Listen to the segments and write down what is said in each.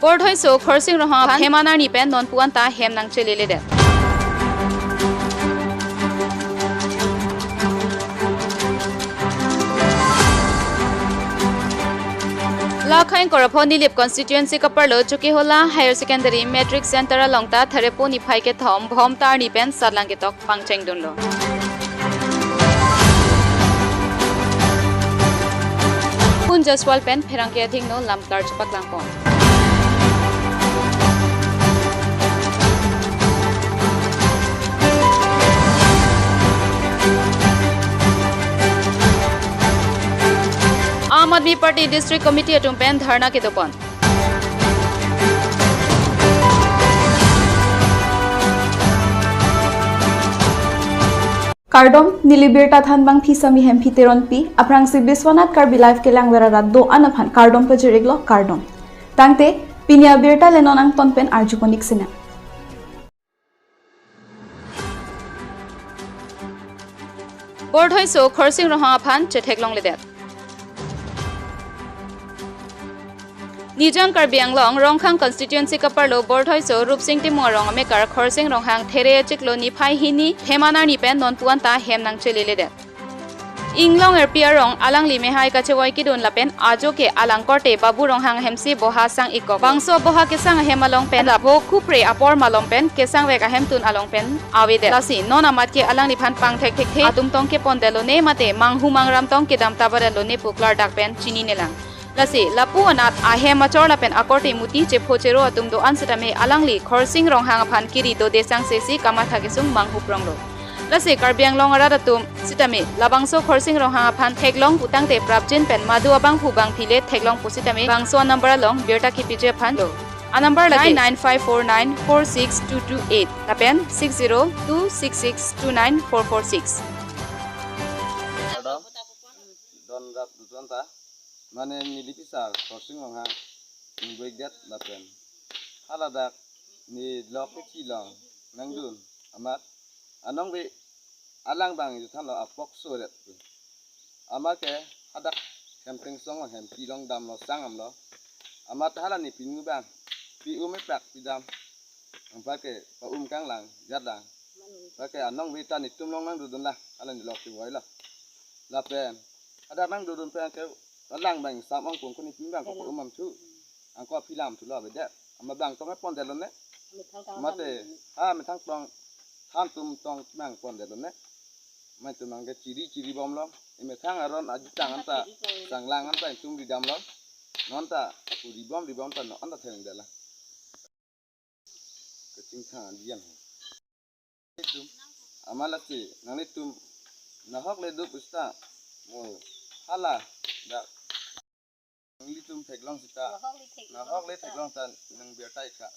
Bordhoiso Khorsing Roha Hemanar ni pen non puan ta hem nang chelele de. Lakhain korapho nilip constituency kapar lo chuki hola higher secondary matric center longta tharepo ni phai ke thom bhom tar ni pen sadlang ke tok pangcheng dun lo. Kun Jaswal pen pherang ke athing no lamkar chupak langpon. Aam Aadmi Party district committee atum pen dharna ke dopon. Kardom nilibirta than bang phi sami hem phiteron pi aprang si Biswanath Karbi live ke lang wera do anaphan kardom pajeriglo kardom tangte pinia birta lenonang tonpen arjuponik sina. Bordhoiso Khorsing Roha phan chetheklong le det. Nijang Karbi Anglong Rongkhang constituency kapar lo Bordhoiso Rupsing Timur rong amekar Khorsing Ronghang there chiklo ni phai hini hemanar ni pen non puan ta hem nang chelele de. Inglong erpia rong alang li mehai kache wai kidun lapen ajo ke alang korte babu ronghang hemsi boha sang iko bangso boha ke sang hemalong pen bo kupre apor malong pen ke sang weka hemtun along pen awe de lasi non amat ke alang li phan pang thek thek the atum tong ke pondelo ne mate manghu mangram tong ke dam tabarelo ne puklar dak pen chini nelang lasi lapu anat ahe machor lapen akorte muti che phochero atum do ansatame alangli Khorsing Ronghang phan kiri do desang sesi kama thakesung manghu pronglo lasi Karbi Anglong ara tum sitame labangso Khorsing Ronghang phan theklong putang te prapjin pen madu abang phubang phile theklong pusitame bangso number long berta khipije phan lo a number lage 9549462228 lapen 6026629446. Don rap dutonta mane nilipi sar Khorsing Ronghang ni det lapen haladak ni lok chi long nangdun amat anong be alang bang ju than lo apok so det amake hadak camping song hem pi long dam lo sang am lo amat hala ni pinu bang pi um prak pi dam ang pa ke pa kang lang yat lang pa ke anong be ta ni tum long nang dun la ala ni lok ti wai la lapen hadak nang dun pe ke lang bang sam ang kong kuni pin bang ko umam chu ang ko philam thu lo be de ama bang tong pon de lo ne mate ha me thang tong than tum tong bang pon de lo ne mai tu mang ke chiri chiri bom lo me thang aron aju tang an ta sang lang an ta tum ri dam lo non ta uri bom ri bom ta no an ta theng de la ke ching thang dian tum amala si nang ni tum na hok le du pusta mo hala da litum theklong sita na hok le theklong ta nang ber tai ka.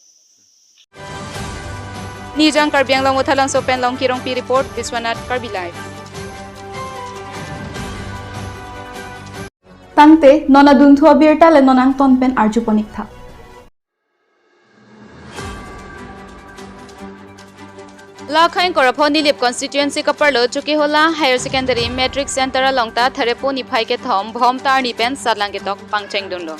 Nijang Karbi Anglong uthalang sopen long kirong pi report Biswanath Karbi live. Tangte nona dunthua birta le nonang tonpen arjuponik tha. Lakhain korapho nilip constituency kapar lo chuki hola higher secondary matric center longta tharepo ni phai ke thom bhom tar ni pen sadlang ke tok pangcheng dun lo.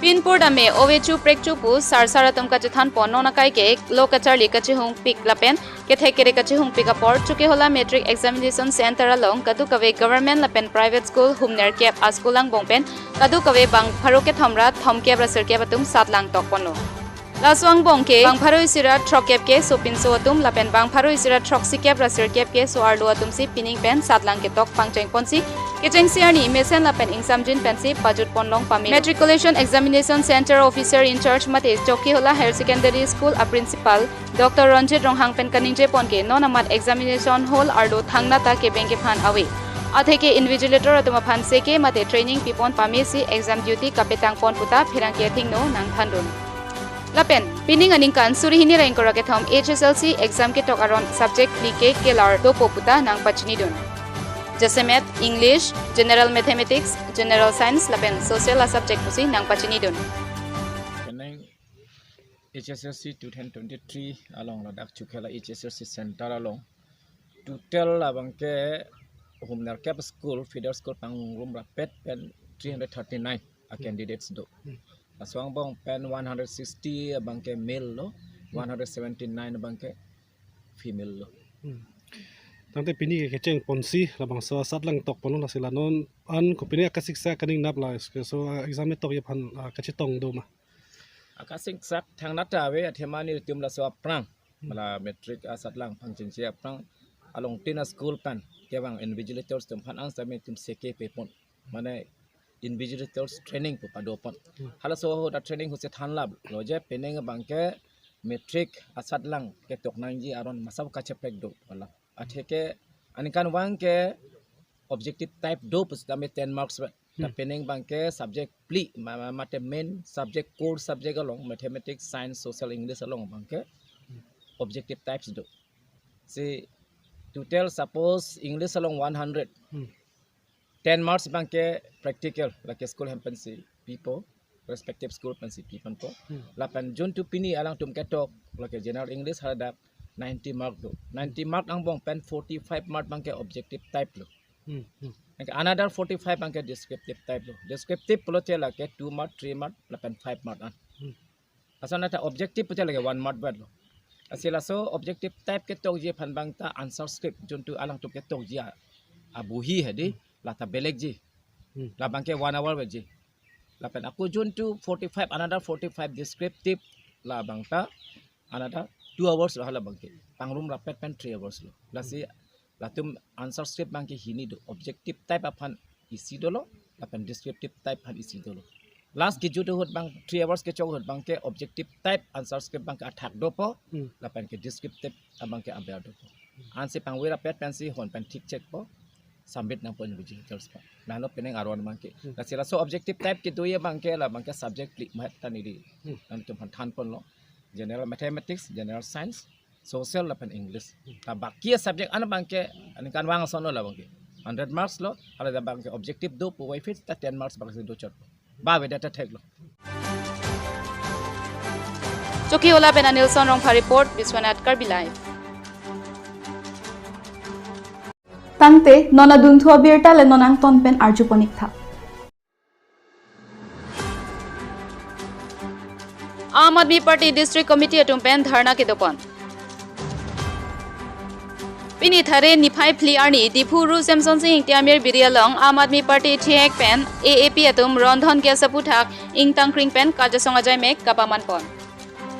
Pinpur dame ovechu prekchu pu sarsaratum ka chethan ponno nakai ke lo kacharli kachi hung pik lapen ke thekere kachi hung pik apor chuki hola matric examination center along kadu kave government lapen private school humner cap askulang bongpen kadu kave bang pharo ke thamra thom ke brasir ke batum satlang tok ponno. Laswang bongke bang pharoi sira throk ke sopin so atum lapen bang pharoi sira throk si ke brasir ke ke so arlo atum si pining pen satlang ke tok pangcheng ponsi ke cheng siarni mesen lapen ingsamjin pensi pajut ponlong pami. Matriculation examination center officer in charge mate Choki Hola higher secondary school a principal Dr. Ranjit Ronghang pen kaninje ponke non amat examination hall arlo thangna ta ke bengke phan awe atheke invigilator atuma phan se ke mate training pipon pami si exam duty kapetang pon puta phirang ke thingno nang thandun. Lapen pining aning kan surihini rank korake thom HSLC exam ke tok aron subject like kelar do poputa nang pachni dun. जैसे math, English, general mathematics, general science lapen social subject pusi nang pachini dun. HSLC 2023 along Ladakh Chukhela HSLC center along total abangke humnar cap school feeder school pangrum rapet pen 339 a candidates do. Aswang bong pen 160 bangke male lo 179 bangke female lo. Tangte pini ke cheng ponsi la bang so sat lang tok pono la silanon an ko pini akasiksa kaning nap la so exam tok ye phan kachitong do ma akasiksa thang nata we athemani tum la so prang mala metric asat lang phang ching che prang along tina school pan kewang invigilators tum phan ang same tum seke pe pon mane invigilators training pu pado pon hala so ho da training hose than lab loje peneng bangke metric asat lang ke tok nang ji aron masab kache prek do wala atheke anikan wang ke objective type do pus dame 10 marks ta peneng bangke subject pli mate main subject core subject along mathematics science social english along bangke objective types do see total suppose english along 100 10 marks bangke practical like school hempensi people respective school pensi people po lapan jun tu pini alang tum ketok like general english hada 90 mark do 90 mark ang bong pen 45 mark bangke objective type lo another 45 bangke descriptive type lo descriptive plote lake 2 mark 3 mark lapan 5 mark an asana ta objective plote lake 1 mark bad lo asila so objective type ke tok je phan bang ta answer script jun tu alang tum ketok ji abuhi hadi lata belek ji la bangke 1 hour ji lapan aku jun tu 45 another 45 descriptive la bangta another 2 hours lo hala bangke pangrum rapet pen 3 hours lo lasi latum answer script bangke hini do objective type aphan isi dolo lapan descriptive type phan isi dolo last ki jutu hot bang 3 hours ke chok hot bangke objective type answer script bangke athak do po lapan ke descriptive bangke aber do po anse pangwe rapet pen si hon pen thik check po submit nang pon invigilators pa nano peneng aron bangke lasi la so objective type ki doye bangke la bangke subject li ma tani di nan tum phan than pon lo general mathematics general science social lapan english ta baki subject an bangke an kan wang sono la bangke 100 marks lo ala da bangke objective do po fit ta 10 marks bangke do chot ba we data thek lo Choki ola bena Nilson Rongpha report Biswanath Karbi live. Tangte nona dunthua birta le nonang tonpen arjuponik tha. Aam Aadmi Party district committee atumpen dharna ke dopan pini thare niphai phli arni Diphu ru Samson Singh tiamir birialong Aam Aadmi Party thiek pen AAP atum rondhon gas aputhak ingtang kring pen kajasong ajay mek kapaman pon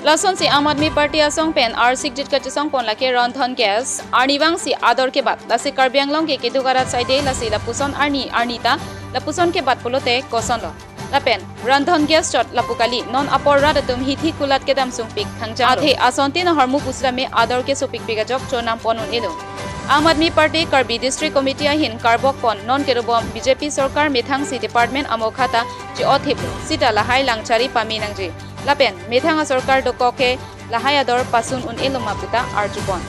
Lason si Aam Aadmi Party asong pen R 6 jit kajasong pon lake rondhon gas arniwang si ador ke bat lasi Karbi Anglong ke kedugarat saide lasi lapuson arni arnita lapuson ke bat polote koson lo lapen randhon gas shot lapukali non apor radatum hithi kulat ke dam sung pik thangja athe asonti na harmu pusra me ador ke sopik bigajok chonam ponun elo Aam Aadmi Party Karbi district committee ahin karbok pon non kerobom BJP sarkar methang si department amokhata ji othip sita lahai langchari pami nangji lapen methanga sarkar dokoke lahai ador pasun un elo maputa arjupon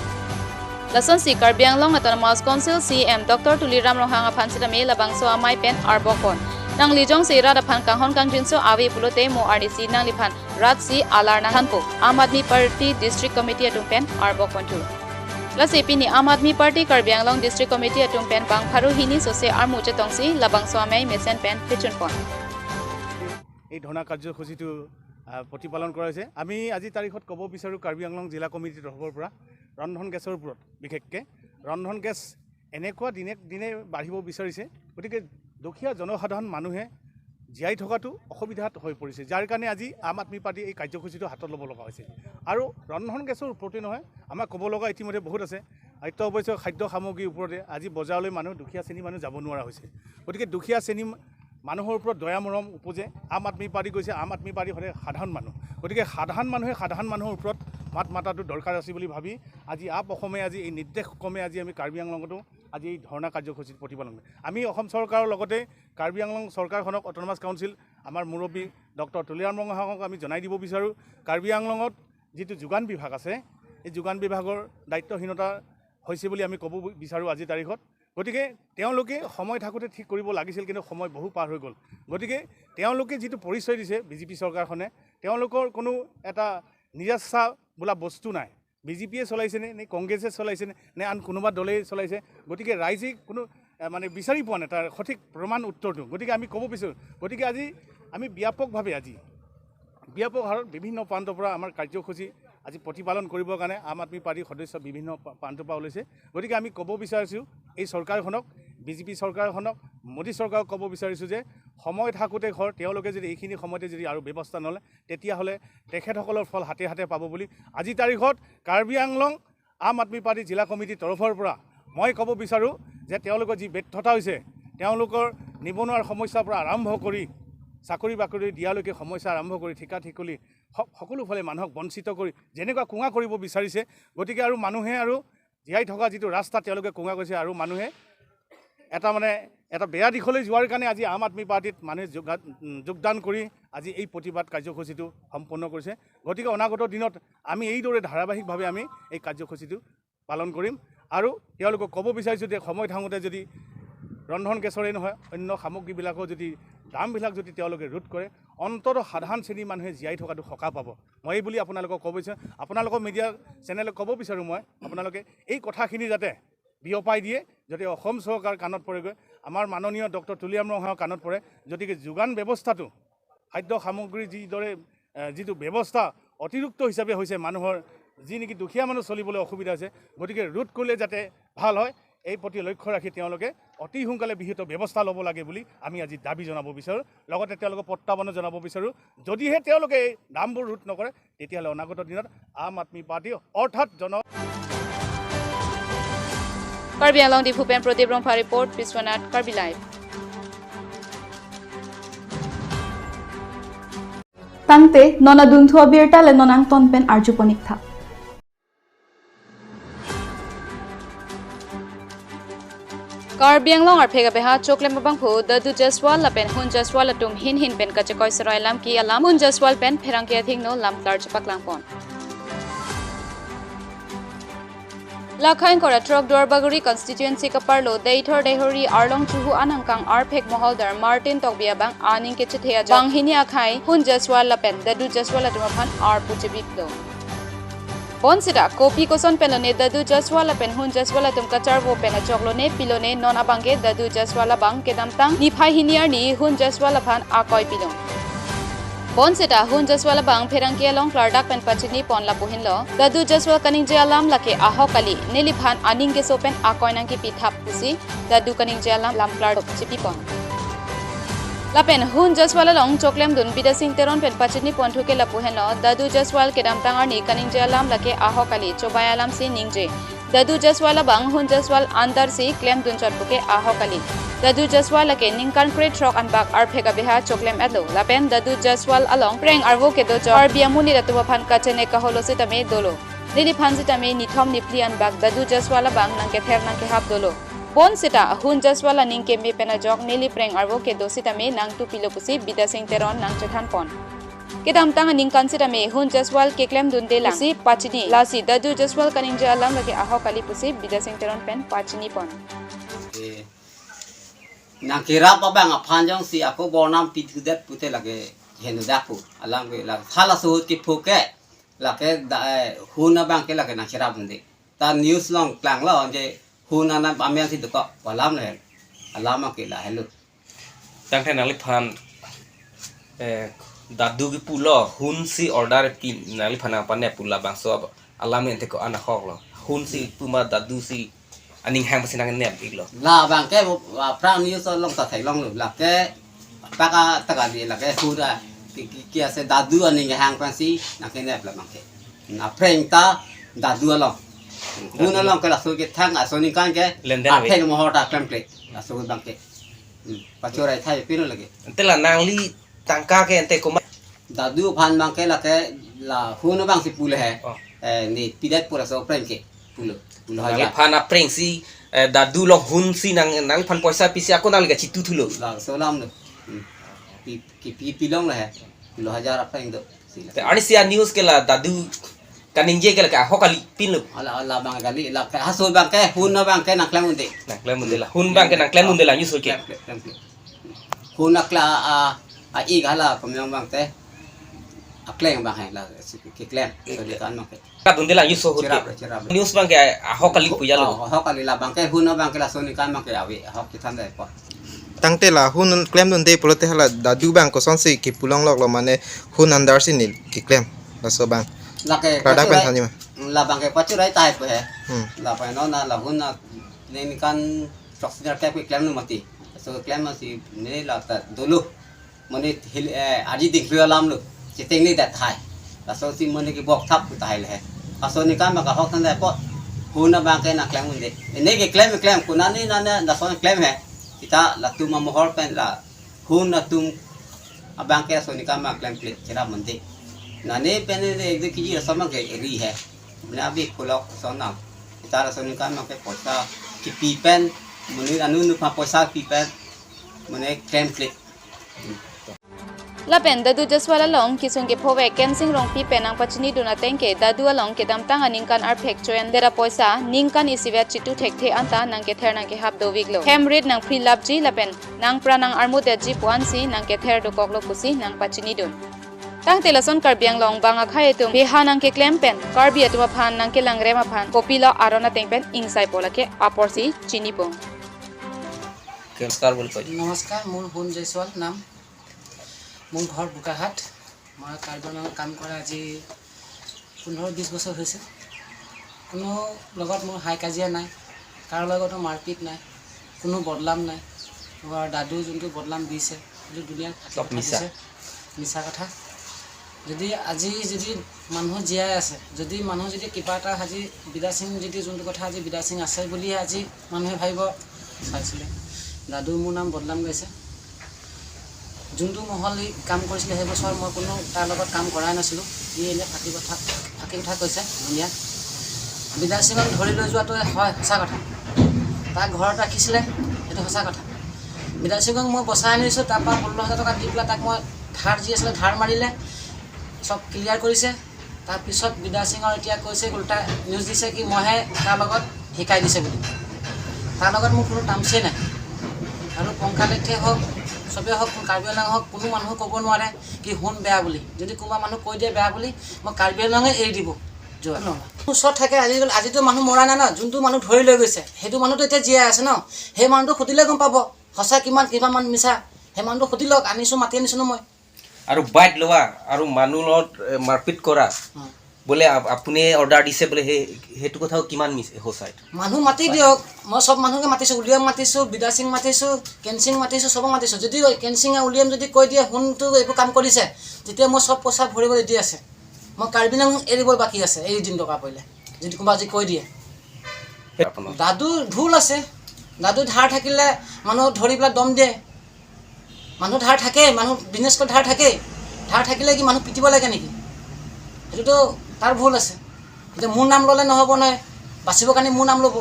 Lason si Karbi Anglong Autonomous Council CM Dr. Tuliram Rohanga phansita me labangso amai pen arbokon nang lijong si rada phan kanghon kang jinso awi pulote mo RDC nang liphan rat si alar nang thanpo Aam Aadmi Party district committee atum pen arbokon thu lasi pini Aam Aadmi Party Karbi Anglong district committee atum pen bang pharu hini sose armu chetong si labangso amai mesen pen phechun pon এই ধৰ্ণা কাৰ্যসূচীটো প্ৰতিপালন কৰা হৈছে। আমি আজি তাৰিখত ক'ব বিচাৰোঁ কাৰ্বি আংলং জিলা কমিটিৰ তৰফৰ পৰা ৰন্ধন গেছৰ ওপৰত বিশেষকৈ ৰন্ধন গেছ এনেকুৱা দিনে দিনে বাঢ়িব বিচাৰিছে, গতিকে দুখীয়া জনসাধাৰণ মানুহে জীয়াই থকাটো অসুবিধাত হৈ পৰিছে, যাৰ কাৰণে আজি আম আদমি পাৰ্টী এই কাৰ্যসূচীটো হাতত ল'ব লগা হৈছে। আৰু ৰন্ধন গেছৰ ওপৰতে নহয়, আমাক ক'ব লগা ইতিমধ্যে বহুত আছে। অত্যাৱশ্যকীয় খাদ্য সামগ্ৰীৰ ওপৰতে আজি বজাৰলৈ মানুহ দুখীয়া শ্ৰেণীৰ মানুহ যাব নোৱাৰা হৈছে, গতিকে দুখীয়া শ্ৰেণী মানুহৰ ওপৰত দয়া মৰম উপজে আম আদমি পাৰ্টী গৈছে। আম আদমি পাৰ্টী সদায় সাধাৰণ মানুহ, গতিকে সাধাৰণ মানুহে সাধাৰণ মানুহৰ ওপৰত মাত মাতাটো দৰকাৰ আছে বুলি ভাবি আজি আপ অসমে আজি এই নিৰ্দেশ ক্ৰমে আজি আমি কাৰ্বি আংলঙতো আজি এই ধৰ্ণা কাৰ্যসূচীত প্ৰতিপালন কৰিম। আমি অসম চৰকাৰৰ লগতে কাৰ্বি আংলং চৰকাৰখনক অট'নমাছ কাউন্সিল আমাৰ মুৰব্বী ডক্টৰ তুলিৰাম ৰংহাঙক আমি জনাই দিব বিচাৰোঁ, কাৰ্বি আংলঙত যিটো যোগান বিভাগ আছে এই যোগান বিভাগৰ দায়িত্বহীনতা হৈছে বুলি আমি ক'ব বিচাৰোঁ আজিৰ তাৰিখত। গতিকে তেওঁলোকে সময় থাকোঁতে ঠিক কৰিব লাগিছিল, কিন্তু সময় বহু পাৰ হৈ গ'ল। গতিকে তেওঁলোকে যিটো পৰিচয় দিছে বিজেপি চৰকাৰখনে, তেওঁলোকৰ কোনো এটা নিজাচ্ছা বোলা বস্তু নাই। বিজেপিয়ে চলাইছেনে নে কংগ্ৰেছে চলাইছেনে নে আন কোনোবা দলেই চলাইছে, গতিকে ৰাইজে কোনো মানে বিচাৰি পোৱা নাই তাৰ সঠিক প্ৰমাণ উত্তৰটো। গতিকে আমি ক'ব বিচাৰোঁ, গতিকে আজি আমি ব্যাপকভাৱে আজি ব্যাপক হাৰত বিভিন্ন প্ৰান্তৰ পৰা আমাৰ কাৰ্যসূচী আজি প্ৰতিপালন কৰিবৰ কাৰণে আম আদমি পাৰ্টীৰ সদস্য বিভিন্ন প্ৰান্তৰ পৰা ওলাইছে। গতিকে আমি ক'ব বিচাৰিছোঁ এই চৰকাৰখনক, বিজেপি চৰকাৰখনক, মোদী চৰকাৰক ক'ব বিচাৰিছোঁ যে সময় থাকোঁতে ঘৰ তেওঁলোকে যদি এইখিনি সময়তে যদি আৰু ব্যৱস্থা নলয় তেতিয়াহ'লে তেখেতসকলৰ ফল হাতে হাতে পাব বুলি আজি তাৰিখত কাৰ্বি আংলং আম আদমি পাৰ্টী জিলা কমিটিৰ তৰফৰ পৰা মই ক'ব বিচাৰোঁ যে তেওঁলোকৰ যি ব্যৰ্থতা হৈছে, তেওঁলোকৰ নিবনুৱাৰ সমস্যাৰ পৰা আৰম্ভ কৰি চাকৰি বাকৰি দিয়ালৈকে সমস্যা আৰম্ভ কৰি ঠিকা ঠিকলি সকলো ফালে মানুহক বঞ্চিত কৰি যেনেকুৱা কোঙা কৰিব বিচাৰিছে, গতিকে আৰু মানুহে আৰু জীয়াই থকা যিটো ৰাস্তা তেওঁলোকে কোঙা কৰিছে আৰু মানুহে এটা মানে এটা বেয়া দিশলৈ যোৱাৰ কাৰণে আজি আম আদমি পাৰ্টীত মানুহে যোগদান কৰি আজি এই প্ৰতিবাদ কাৰ্যসূচীটো সম্পন্ন কৰিছে। গতিকে অনাগত দিনত আমি এইদৰে ধাৰাবাহিকভাৱে আমি এই কাৰ্যসূচীটো পালন কৰিম আৰু তেওঁলোকক ক'ব বিচাৰিছোঁ যে সময় থাকোঁতে যদি ৰন্ধন গেছৰে নহয় অন্য সামগ্ৰীবিলাকো যদি দামবিলাক যদি তেওঁলোকে ৰোধ কৰে, অন্ততঃ সাধাৰণ শ্ৰেণীৰ মানুহে জীয়াই থকাটো সকাহ পাব। মই এই বুলি আপোনালোকক ক'ব বিচাৰোঁ, আপোনালোকৰ মিডিয়া চেনেলক ক'ব বিচাৰোঁ মই, আপোনালোকে এই কথাখিনি যাতে বিয়পাই দিয়ে, যাতে অসম চৰকাৰ কাণত পৰেগৈ, আমাৰ মাননীয় ডক্টৰ তুলিৰাম ৰংহাঙৰ কাণত পৰে। গতিকে যোগান ব্যৱস্থাটো খাদ্য সামগ্ৰী যিদৰে যিটো ব্যৱস্থা অতিৰিক্ত হিচাপে হৈছে, মানুহৰ যি নেকি দুখীয়া মানুহ চলিবলৈ অসুবিধা হৈছে, গতিকে ৰোধ কৰিলে যাতে ভাল হয় এই প্ৰতি লক্ষ্য ৰাখি তেওঁলোকে অতি সোনকালে বিহিত ব্যৱস্থা ল'ব লাগে বুলি আমি আজি দাবী জনাব বিচাৰোঁ। লগতে তেওঁলোকক প্ৰত্যাহ্বানো জনাব বিচাৰোঁ, যদিহে তেওঁলোকে এই দামবোৰ ৰোধ নকৰে তেতিয়াহ'লে অনাগত দিনত আম আদমি পাৰ্টী অৰ্থাৎ জন Karbi Anglong Diphu pen Pradip Rongpha report, Biswanath Karbi live. Tangte nona dunthua birta le nonang ton pen arjuponik tha. Karbi Anglong arphega beha choklem bangphu dadu Jaswal lapen hun Jaswal atum hin hin pen kachekoi sarai lam ki alam hun Jaswal pen pherangke athing no lam tlar chapak langpon. Lakhain kora truck Dorbaguri constituency kaparlo deithor dehori arlong chuhu anangkang arphek moholdar Martin Tokbia bang aning ke chithea bang hinia khai hun Jaswal lapen dadu Jaswal atum phan ar puchibiplo. Bonsida kopi koson pelone dadu Jaswal pen hun Jaswal atum kachar wo pena choklone pilone non abangke dadu Jaswal bang kedamtang ni phai hiniar ni hun Jaswal phan akoi pilo. Bonsida hun Jaswal bang pherangke along flardak pen pachini pon la puhin lo dadu Jaswal kaning je alam lake ahokali neli phan aning ke sopen akoi nang ki pithap pusi dadu kaning je alam lam flar chipi pon. Lapen hun Jaswal along choklem dun bida sing teron pen pachini pon thuke la puhen lo dadu Jaswal kedam tangar ni kaning je alam lake ahokali chobai alam si ningje dadu Jaswal bang hun Jaswal andar si klem dun chatpuke ahokali dadu Jaswal lake ningkan kre truck anbak ar phega beha choklem adlo lapen dadu Jaswal along preng arvo ke do jor biamuni ratuwa phan kachene kaholo si tame dolo nili phan si tame nithom nipli anbak dadu Jaswal bang nangke ther nangke hap dolo. Bonsita hun Jaswal ningke me pena jok nili preng arvo ke dosita me nang tu pilo pusi bida sing teron nang chethan pon. Kedam tang ningkan sita me hun Jaswal ke klem dun de lang si pachini lasi dadu Jaswal kaning je alam lage ahokali pusi bida sing teron pen pachini pon. Nang kira pa bang aphan jong si ako bonam pithudet pute lage henu dapu alam ke la thala suhut ki phuke lake hun bang ke lage nang kira bunde ta news long klang lo je hun ana amian si duka walam le alama ke la hello tang the nali phan dadu ki pulo hun si order ki nali phana pane pula bang so alam ente ko ana khok lo hun si puma dadu si aning hang pasinang nep iglo la bang ke prang news long ta thai long la ke paka taka di la ke hura ki ase dadu aning hang pansi na ke nep la bang ke na preng ta dadu lo hun long ke la so ke thang aso ni kan ke a thai mo hota klem ke la so bang ke pachorai thai pino lage ente la nang li tangka ke ente ko dadu phan bang ke la ke la hun bang si pule hai ni pidat pura so preng ke pulo nang phan a preng si dadu long hun si nang nang phan paisa pisi ako nang ga chitu thulo la so lam no pi ki pi pilong la hai pulo hajar preng do te ani sia news ke la dadu kaning je ke la ka hokali pin lo ala ala bang gali la ka haso bang ke hun bang ke nang klem unde nang klem unde la hun bang ke nang klem unde la news ke hun akla a a i gala komyong bang te akleng bang hai la ke klem so di tan ke ka dunde la news ho ke news bang ke hokali puya lo hokali la bang ke hun bang ke la so ni kan bang ke awe hok ki than dai pa Tangte la hun claim dun de polote hala dadu bang ko son si ki pulong lok lo mane hun andar si nil ki claim la so bang la ke kada pen thani ma la bang ke pachurai tai pe la pa no na la hun na ne kan proxy type ke claim no mati so claim si ne la ta dulu mane aji dik lam lo chiteng ni dat thai la so si mane ki bok thap tai le aso ni kan ma ka hok than da po hun na bang ke na claim de ne ke claim claim kuna ni na na so claim hai kita la tu ma mohor pen la hun na tum abang ke so ni kan ma claim plate chera mande na ne pen ne ek de ki rasam ke ri hai na bi khulok so na kita la so ni kan ma ke posa ki pi pen mane anu nu pa posa pi pen mane claim plate lapen dadu jaswala long kisung ke phowe kensing rong pi penang pachini duna tengke dadu along ke damtang aningkan ar phek choyan dera poisa ningkan isiwet chitu thekthe anta nang ke ther nang ke hap do wiglo hemrit nang free labji lapen nang pranang armu de ji puansi nang ke ther do koklo kusi nang pachini dun tang telason karbiang long banga khaye tum beha nang ke claim pen karbi atuma phan nang ke langrema phan kopila arona tengpen ingsai polake aporsi chini pong. নমস্কাৰ বুলি কৈ নমস্কাৰ, মোৰ সোণ জয়ছোৱাল নাম, মোৰ ঘৰ বোকাখাট। মই কাৰ্বি আংলঙত কাম কৰা আজি 15-20 বছৰ হৈছে। কোনো লগত মোৰ হাই কাজিয়া নাই, কাৰো লগতো মাৰপিট নাই, কোনো বদলাম নাই। মোৰ দাদু যোনটো বদলাম দিছে সেইটো দুনীয়াৰ মিছা মিছা কথা। যদি আজি যদি মানুহ জীয়াই আছে, যদি মানুহ যদি কিবা এটা আজি বিদা সিং যদি যোনটো কথা আজি বিদা সিং আছে বুলিয়ে আজি মানুহে ভাবিব চাইছিলে। দাদু মোৰ নাম বদলাম গাইছে। যোনটো মহল সি কাম কৰিছিলে সেই বছৰ মই কোনো তাৰ লগত কাম কৰাই নাছিলোঁ। সি এনেই ফাঁকি কথা কৈছে ধুনীয়া। বিদা সিঙক ধৰি লৈ যোৱাটো হয় সঁচা কথা, তাক ঘৰত ৰাখিছিলে সেইটো সঁচা কথা। বিদা সিঙক মই বচাই আনিছোঁ, তাৰপৰা 15,000 টকা দি পেলাই তাক মই ধাৰ যি আছিলে ধাৰ মাৰিলে, চব ক্লিয়াৰ কৰিছে। তাৰপিছত বিদা সিঙৰ এতিয়া কৈছে উল্টা নিউজ দিছে কি মইহে তাৰ লগত শিকাই দিছে বুলি। তাৰ লগত মোৰ কোনো টাৰ্মছেই নাই। আৰু পংকালেথে হওক চবেই হওক কাৰ্বি আংলং হওক কোনো মানুহ ক'ব নোৱাৰে কি সোণ বেয়া বুলি। যদি কোনোবা মানুহ কৈ দিয়ে বেয়া বুলি, মই কাৰ্বি আংলঙে এৰি দিব যোৱা নহয়। ওচৰত থাকে আজিকালি, আজিতো মানুহ মৰা নাই ন, যোনটো মানুহ ধৰি লৈ গৈছে সেইটো মানুহটো এতিয়া জীয়াই আছে ন। সেই মানুহটো সুধিলে গম পাব সঁচা কিমান কিমান মানুহ মিছা। সেই মানুহটো সুধি লওক, আনিছোঁ মাতি আনিছোঁ ন মই। আৰু বাইট লোৱা আৰু মানুহ লগত মাৰপিট কৰা বোলে আপুনি অৰ্ডাৰ দিছে বোলে, সেইটো কথাও কিমান সঁচা? মানুহ মাতি দিয়ক, মই চব মানুহকে মাতিছোঁ, উলিয়াম মাতিছোঁ, বিদা সিং মাতিছোঁ, কেনচিং মাতিছোঁ, চবক মাতিছোঁ। যদি কেনচিং উলিয়াম যদি কৈ দিয়ে সোণটো এইবোৰ কাম কৰিছে, তেতিয়া মই চব পইচা ভৰিব ৰেডি আছে। মই কাৰ্বি আংলং এৰিব বাকী আছে, এৰি দিম টকা পৰিলে যদি কোনোবা আজি কৈ দিয়ে। দাদু ভুল আছে, দাদু ধাৰ থাকিলে মানুহ ধৰি পেলাই দম দিয়ে। মানুহ ধাৰ থাকেই, মানুহ বিজনেছ কৰি ধাৰ থাকেই। ধাৰ থাকিলে কি মানুহ পিটিব লাগে নেকি? সেইটোতো তাৰ ভুল আছে। এতিয়া মোৰ নাম ল'লে নহ'ব নহয়, বাচিবৰ কাৰণে মোৰ নাম ল'ব,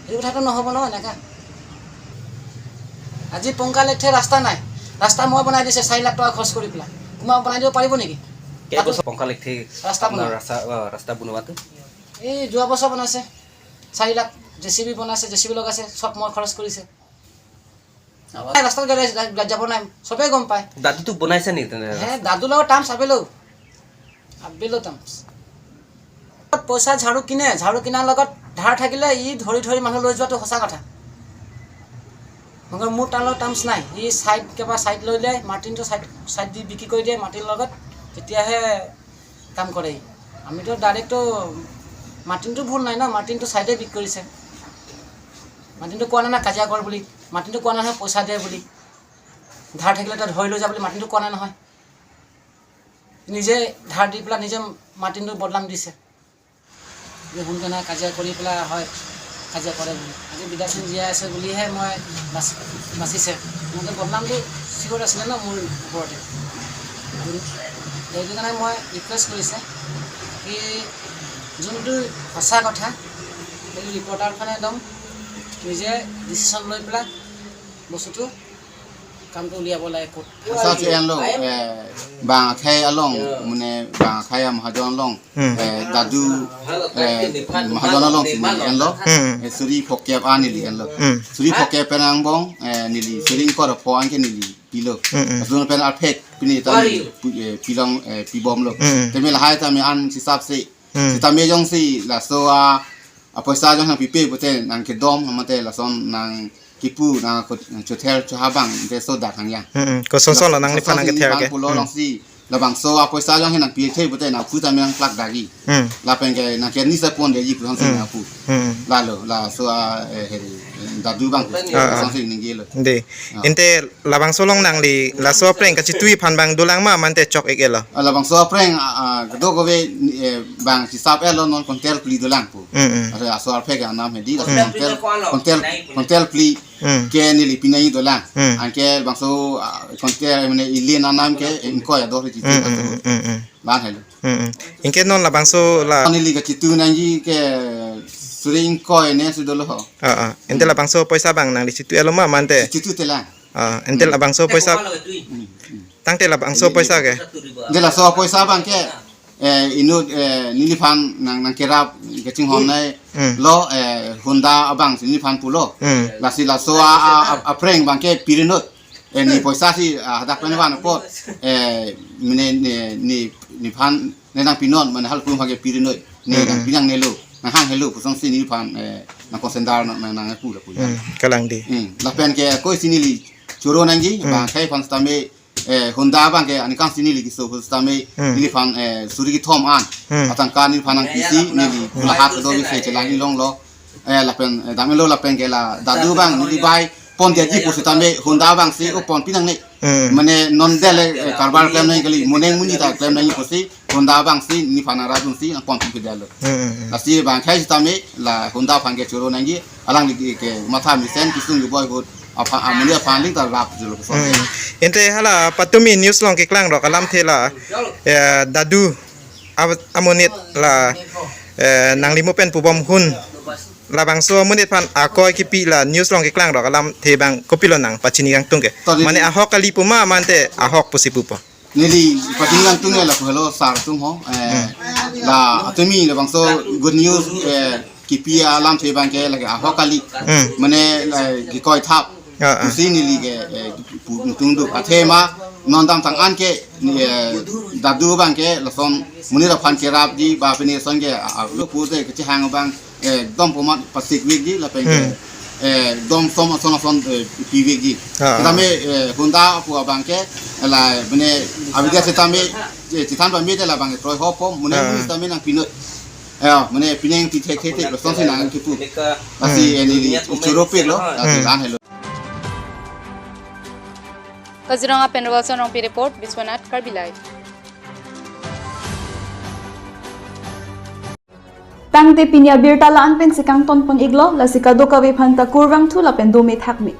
সেইটো কথাটো নহ'ব নহয় এনেকুৱা। আজি পংকালেথে ৰাস্তা নাই, ৰাস্তা মই বনাই দিছে 4 লাখ টকা খৰচ কৰি পেলাই। কোনোবা বনাই দিব পাৰিব নেকি? ৰাস্তা বনোৱাটো এই যোৱা বছৰ বনাইছে 4 লাখ, জে চি বি বনাইছে, জে চি বি লগাইছে, চব মই খৰচ কৰিছে। ৰাস্তাত গাড়ী যাব নাই, চবেই গম পায়। দাদুটো বনাইছে নেকি? হে দাদুৰ লগত টাৰ্মছ আবেলো আবেলো টাৰ্মছ। পইচা ঝাড়ু কিনে, ঝাড়ু কিনাৰ লগত ধাৰ থাকিলে ই ধৰি ধৰি মানুহ লৈ যোৱাটো সঁচা কথা। মগৰ মোৰ তাৰ লগত টাৰ্মছ নাই। ই ছাইড কিবা ছাইড লৈ লয়, মাৰ্টিনটো ছাইড ছাইড দি বিক্ৰী কৰি দিয়ে মাটিৰ লগত, তেতিয়াহে কাম কৰে ই। আমিতো ডাইৰেক্টটো মাৰ্টিনটো ভুল নাই ন, মাৰ্টিনটো ছাইডে বিক্ৰী কৰিছে। মাৰ্টিনটো কোৱা নাই না কাজিয়া কৰ বুলি, মাৰ্টিনটো কোৱা নাই নহয় পইচা দিয়ে বুলি, ধাৰ থাকিলে তই ধৰি লৈ যা বুলি মাৰ্টিনটো কোৱা নাই নহয়। নিজে ধাৰ দি পেলাই নিজে মাৰ্টিনটো বদনাম দিছে যে সোনকালে নাই কাজিয়া কৰি পেলাই হয় কাজিয়া কৰে বুলি। আজি বিদা সিং জীয়াই আছে বুলিহে মই বাচিছে, মোৰতো বদনামটো চিয়'ৰ আছিলে ন মোৰ ওপৰতে। সেইটো কাৰণে মই ৰিকুৱেষ্ট কৰিছে কি যোনটো সঁচা কথা সেইটো ৰিপৰ্টাৰখনে একদম নিজে ডিচিশ্যন লৈ পেলাই বস্তুটো কামটো উলিয়াব লাগে। ক'ত bang khai along mune bang khai mahajon long dadu mahajon along si enlo suri phokep anili enlo suri phokep penang bong nili suri kor pho angke nili pilo asun pen arphek pini ta pilong pibom lo temi la hai ta mi an hisab se ta me jong si la so a poisa jong pipe bote nang ke dom amate la son nang Kipu na ko chotel chohabang de so da kang ya ko son son la nang ni phanang ke ther ke pulo long si la bang so a poisa jong nang pi the bute na phu ta myang plak da gi la pen ke na ke ni sa pon de yi phu si na phu la lo la so a he da du bang son si ning ge lo de inte la bang so long nang li la so preng ka chi tui phan bang dulang ma man te chok ek lo la bang so preng a do ko ve bang chi sap elo non kontel pli dulang pu a so al phe ga nam he di la kontel kontel kontel pli ke ni li pinai dola anke bang so kontel mane ili na nam ke in ko ya do ri chi ban helo inke non la bang so la ni li ka chi tu nan ji ke suri in ko ne su do lo ho a ente la bang so poisa bang nang li chi tu elo ma man te chi tu te la a ente la bang so poisa tang te la bang so poisa ke de la so poisa bang ke inu nili phan nang nang kerap ke ching hon nai lo Honda abang ni phan pulo la si la so a a preng bang ke pirinot ni poisa si hadak pen wan po mine ni ni phan ne nang pinon man hal pum ha ke pirinot ni nang pinang ne lo nang hang helo pusong si ni phan nang konsendar nang nang pu la pu kalang di la pen ke koi si ni li choro nang ji bang khai phan stame Honda bang ke anikan sini lagi so stame ni phan suri ki thom an atang ka ni phan ang pc ni li la hat do bi se chelang long lo la pen dam lo la pen ke la dadu bang ni bai pon dia ji stame Honda bang si o pon pinang ne mane non dele karbar klem nai kali moneng muni ta klem nai posi Honda bang si ni phan ra dun si pon pi dalo la si bang khai stame la Honda phan ke choro nangi alang ni ke matha mi sen kisung boy hot apa amulia paling terap dulu ente hala patumi news long ke klang ro kalam thela dadu amonit la nang limo pen pubom hun la bang so amonit pan akoi ki pi la news long ke klang ro kalam the bang kopi lo nang pachini gang tungke mane ahok kali puma mante ahok pusipu po nili pachini gang tungke la hello sar tung ho la atumi la bang so good news ki pi alam the bang ke la ahok kali mane ki koi thap si ni li ke tung du athema non dam tang an ke dadu bang ke la son muni la phan ke rap ji ba pini son ke lo pu te ke hang bang dom pomat pasik wik ji la pen ke dom som son son pi wik ji tame Honda pu bang ke la bne abida se tame chitan ba me de la bang ke troi ho pom muni tame nang pinot mane pineng ti the the te la son si nang ki pu la si ni li churo pe lo la lan hello Kaziranga Penrawalson Rongpi report, Biswanath Karbi Live. Tangte pinya birta laan pen sikang ton pon iglo la sikado kawe phanta kurwang thu la pen do me thakmi.